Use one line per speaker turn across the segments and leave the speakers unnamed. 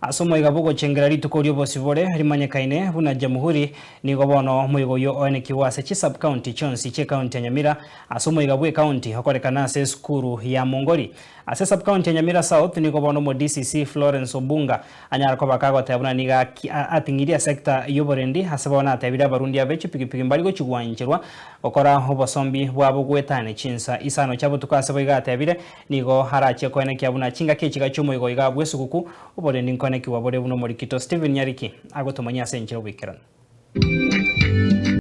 Ase omoiga bw'ogochengera rituko ri'obosibore rimanyekaine buna Jamhuri, nigo bono omoiga oyio oenekigwe ase chi-sub-county chionsi chi'ecounty ya Nyamira ase omoiga bw'ecounty okorekana ase esukuru ya Mongori. Ase sub-county ya Nyamira South nigo bono omo DCC Florence Obunga anyara koba kagoteba buna nigo ating'irie esector y'oborendi ase bono atebirie abarundi abe chipigipigi mbari gochigwancherwa gokora obosombi bwabo goetania chinsa isano chia botuko ase boigo atebire Nigo arachie koenekia buna chingaki echiga chi'omoigo iga bw'esuguku, oborendi nkoenekigwa bore buna omorikito Stephen Nyariki agotomanyia ase enchera oboikeranu.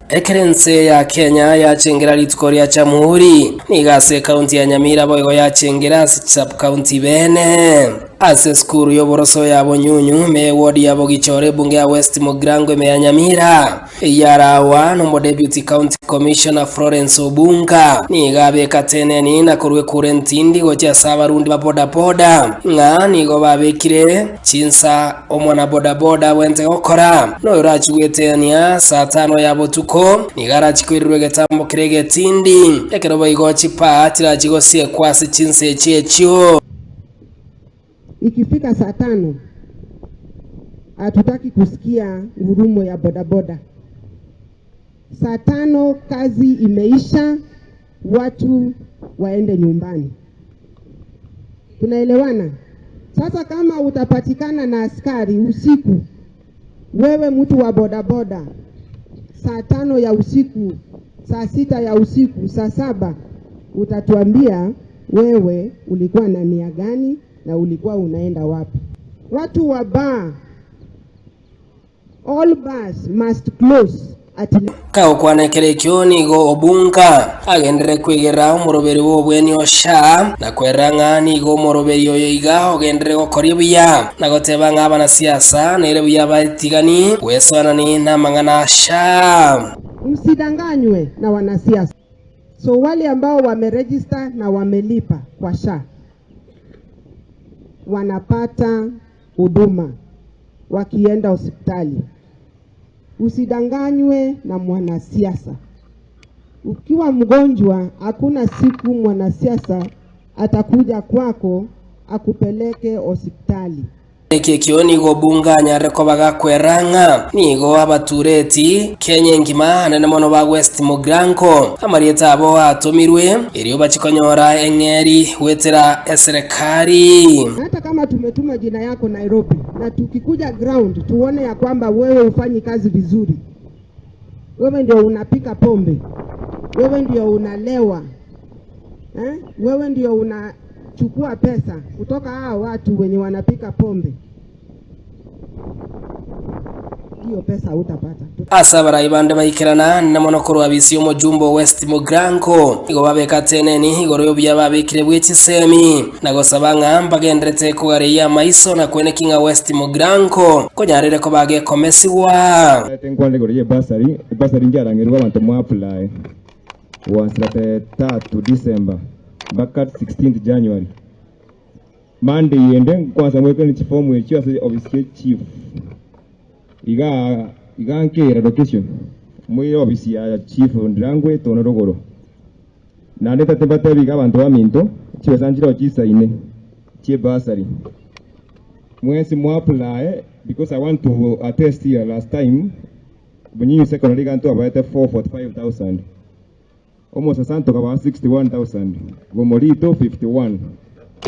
Ekero ense ya Kenya yachengera rituko ria Jamhuri, nigo ase ekaunti ya Nyamira boigo yachengera ase chisub-county bene. Ase esukuru y'oboroso ya Bonyunyu, ime y'eward ya Bogichora ebunge ya West Mugirango ime ya Nyamira, Eyaraawa n'Omodeputy County Commissioner Florence Obunga nigo abeka teneni na korwa ekura entindi gochia ase abarundi ba bodaboda ng'a nigo babekire chinsa omwana bodaboda abwenerete gokora na oyorachie gwetenia saa tano ya botuko nigo arachie koirerwa egetambo keria egetindi ekero boigo chipaa chirachie gosiekwa ase chinsa echio echio.
Ikifika saa tano hatutaki kusikia ngurumo ya bodaboda. Saa tano kazi imeisha, watu waende nyumbani. Tunaelewana? Sasa kama utapatikana na askari usiku, wewe mtu wa bodaboda, saa tano ya usiku, saa sita ya usiku, saa saba, utatuambia wewe ulikuwa na nia gani na ulikuwa unaenda wapi? Watu wa bar, all bars must close at
Kagokwana ekero ekio nigo Obunga agenderere kwegera omoroberi bw'obweni o SHA, na kwerera ng'a nigo omoroberi oyo iga ogenderere gokoria buya, na goteba ng'a abanasiasa nere buya baetigani gwesoanani namang'ana a SHA.
Msidanganywe na wanasiasa. So wale ambao wameregister na wamelipa kwa SHA wanapata huduma wakienda hospitali. Usidanganywe na mwanasiasa. Ukiwa mgonjwa, hakuna siku mwanasiasa atakuja kwako akupeleke hospitali.
Eke ekio nigo Obunga anyarire koba gakwera ng'a nigo abatureti Kenya engima anene mono ba West Mugirango amarieta abo atomirwe erio bachie konyora eng'eri goetera eserekari.
Hata kama tumetuma jina yako Nairobi na tukikuja ground tuone ya kwamba wewe hufanyi kazi vizuri, wewe ndio unapika pombe, wewe ndio unalewa eh? Wewe ndio unachukua pesa kutoka hao watu wenye wanapika pombe, hiyo pesa hutapata.
Ase abarai bande baikerana na mono korwa abisi y'omojumbe o West Mugirango, nigo babeka teneni igoro y'obuya babekire bwe chisemi, na gosaba ng'a mbagenderete kogareia amaiso na kweneki ng'a West Mugirango konyarire koba gekomesigwa.
Reta enkwana igoro y'ebasari, ebasari nchiarangerigwe abanto mo apply goansera tarehe tatu December mpaka 16th January. Monday ende nkwansa mwekane chifomu echio ase ofisi ye chief igaa igaa nkera location moire ofisi ya chief Ndirangwe Tono Rogoro. Naende tate mbatebi iga abanto baminto chibesa nchireo chisaine chie bursary mwensi mo apply because I want to attest here last time Bunyinyu secondary iga ntwabaete 445,000. Omosasanto okabaa 61,000, Bomorito 51,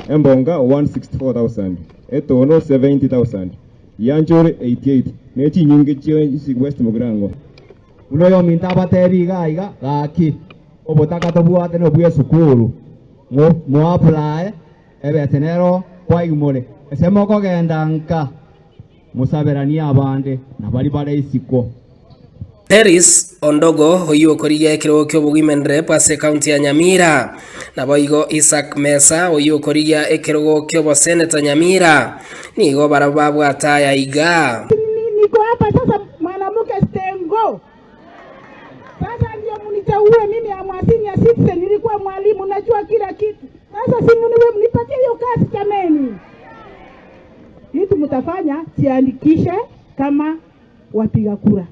Embonga 164,000, Etono 70,000, Yanchore 88, ne chinyinge chionsi West Mugirango.
Buna oyominto abateebie iga iga, Gaki, obotaka tobwate nobw'esukuru, moapply ebese nero kwaigmore, ase mokogenda nka. Mosaberanie abande, na baria bare isiko.
Peris Ondogo oyio okorigia ekerogo ki'obowomen rep ase ekaunti ya Nyamira, naboigo Isaac Mesa oyio okorigia ekerogo ki'oboseneta Nyamira, nigo barabwo babwate aya iga.
Niko hapa sasa mwanamke stengo. Sasa ndio mnichague mimi am a senior citizen, nilikuwa mwalimu najua kila kitu. Sasa si mniwe mnipatie hiyo kazi jameni. Kitu mtafanya jiandikishe kama wapiga kura.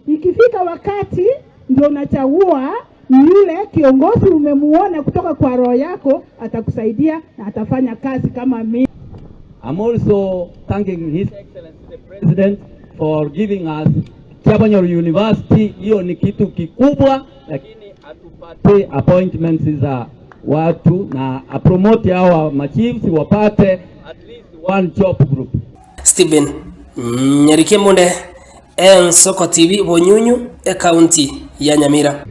Ikifika wakati ndio unachagua yule kiongozi umemuona kutoka kwa roho yako, atakusaidia na atafanya kazi kama mimi.
I'm also thanking His Excellency the President for giving us Kiabonyoru University. Hiyo ni kitu kikubwa, lakini atupate appointments za watu na apromote hawa machiefs wapate at least one job group.
Stephen Nyarike Munde, Ensoko TV, Bonyunyu, Ekaunti ya Nyamira.